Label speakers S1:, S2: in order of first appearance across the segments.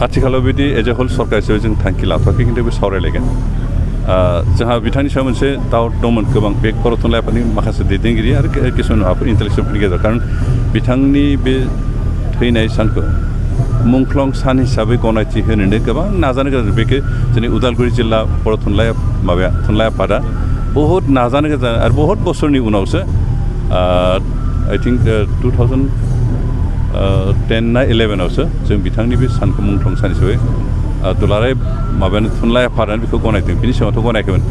S1: आथिखालाव बिदि as a whole सरकार हिसाबै जों थांखि लाथ'वाखै खिन्थु बे सावरायलायगोन जोंहा बिथांनि सायाव मोनसे दाउट दंमोन गोबां बे बर' थुनलाइ आफादनि माखासे दैदेनगिरि आरो किसुमान माबाफोर इन्टेलेक्सुवेलफोरनि गेजेराव कारण बिथांनि बे थैनाय सानखौ मुंख्लं सान हिसाबै गनायथि होनोनो गोबां नाजानो गोनां बेखौ जोंनि उदालगुरि जिल्ला बर' थुनलाइ आफादा बहुद नाजानो गोनां आरो बहुद बोसोरनि उनावसो आई थिंक 2010 ना 11आवसो जों बिथांनि बे सानखौ मुंख्लं सान हिसाबै दुलाराय माबायानो थुनलाइ आफादानो बेखौ गनायदों बिनि सिगाङावथ' गनायाखैमोन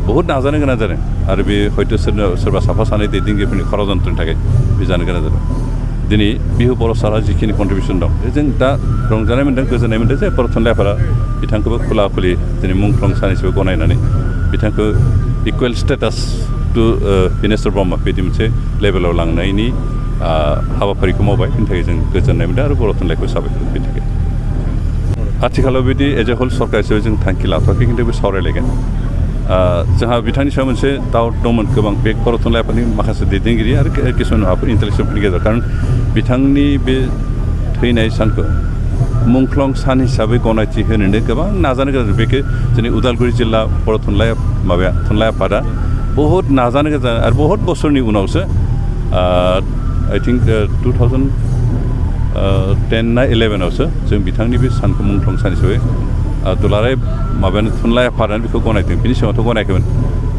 S1: बहुद नाजानो गोनां जादों आरो बे हयथ' सोरबा साफा सानै दैदेनगिरिफोरनि खरजन्त्रनि थाखाय बे जानो गोनां जादों दिनै बिहु बर' सारा जिखिनि कन्ट्रिबिउसन दं जों दा रंजानाय मोन्दों गोजोननाय मोन्दों जे बर' थुनलाइ आफादा बिथांखौबो खुला खुलि दिनै मुंख्लं सान हिसाबै गनायनानै बिथांखौ equal status to Bineswar Brahma बिदि मोनसे लेभेलाव लांनायनि हाबाफारिखौ मावबाय बिनि थाखाय जों गोजोननाय मोन्दों आरो बर' थुनलाइखौ साबायखर बिनि थाखाय आथिखालाव बिदि एज ए होल सरकार हिसाबै जों थांखि लाथ'वाखै खिन्थु बे सावरायलायगोन जोंहा बिथांनि सायाव मोनसे दाउट दंमोन गोबां बे बर' थुनलाइ आफादनि माखासे दैदेनगिरि आरो किसुमान माबाफोर इन्टेलेक्सुवेलफोरनि गेजेराव कारण बिथांनि बे थैनाय सानखौ मुंख्लं सान हिसाबै गनायथि होनोनो गोबां नाजानो गोनां बेखौ जोंनि उदालगुरि जिल्ला बर' थुनलाइ आफादा बहुद नाजानो गोनां आरो बहुद बोसोरनि उनावसो आई थिंक 2010 ना 11आवसो जों बिथांनि बे सानखौ मुंख्लं सान हिसाबै दुलाराय माबायानो थुनलाइ आफादानो बेखौ गनायदों बिनि सिगाङावथ' गनायाखैमोन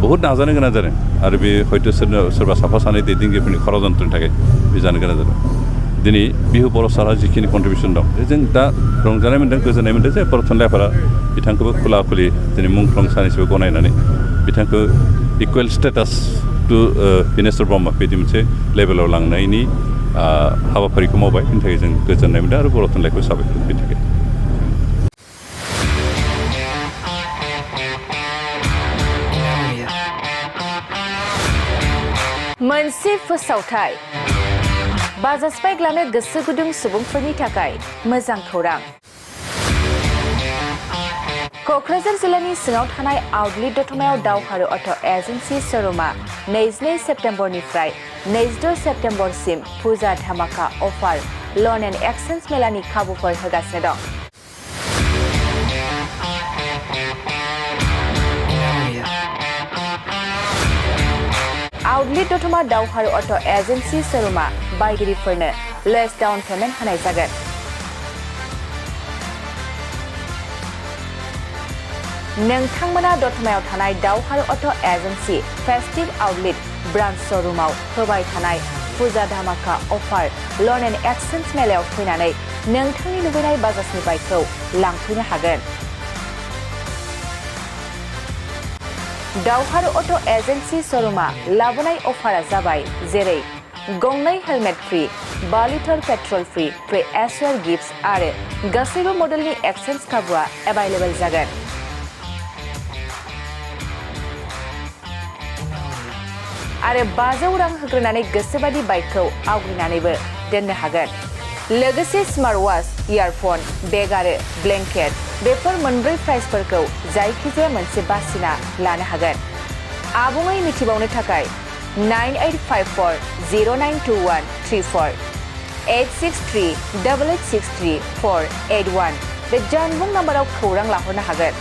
S1: बहुद नाजानो गोनां जादों आरो बे हयथ' सोरबा साफा सानै दैदेनगिरिफोरनि खरजन्त्रनि थाखाय बे जानो गोनां जादों दिनै बिहु बर' सारा जिखिनि कन्ट्रिबिउसन दं जों दा रंजानाय मोन्दों गोजोननाय मोन्दों जे बर' थुनलाइ आफादा बिथांखौबो खुला खुलि दिनै मुंख्लं सान हिसाबै गनायनानै बिथांखौ equal status to Bineswar Brahma बिदि मोनसे लेभेलाव लांनायनि हाबाफारिखौ मावबाय बिनि थाखाय जों गोजोननाय मोन्दों आरो बर' थुनलाइखौ साबायखर बिनि थाखाय
S2: मोनसे फोसावथाय बाजाज बाइक लानो गोसो गुदुं सुबुंफोरनि थाखाय मोजां खौरां क'क्राझार जिल्लानि सिङाव थानाय आउटलेट दतमायाव दावहारु अट' एजेन्सि श'रुमा 22 सेप्तेम्बरनिफ्राय 22 सेप्तेम्बरसिम फुजा धामाका अफार लन एन्ड एक्सचेन्ज मेलानि खाबुफोर होगासिनो दं आउटलेट दतमा दावहारु अट' एजेन्सि श'रुमा बायगिरिफोरनो लेस डाउन पेमेन्ट होनाय जागोन नोंथांमोना दतमायाव थानाय दावहारु auto' agency festive outlet branch श'रुमाव होबाय थानाय फुजा धामाका अफार लन एन्ड एक्सचेन्ज मेलायाव फैनानै नोंथांनि लुबैनाय बाजाजनि बाइकखौ लांफैनो हागोन दावहारु अट' एजेन्सि श'रुमा लाबोनाय अफारा जाबाय जेरै गंनै helmet free 5 litre petrol free free assured gifts आरो गासैबो मडेलनि एक्सचेन्ज खाबुआ एभाइलेबल जागोन आरो 500 रां होग्रोनानै गोसोबादि बाइकखौ आवग्रिनानैबो दोननो हागोन लोगोसे स्मार्ट वाच इयारफन बेग आरो ब्लेंकेट बेफोर मोनब्रै प्राइसफोरखौ जायखिजाया मोनसे बासिना लानो हागोन आबुङै मिथिबावनो थाखाय 9854092134 8638863 481 बे जानबुं नाम्बाराव खौरां लाहरनो हागोन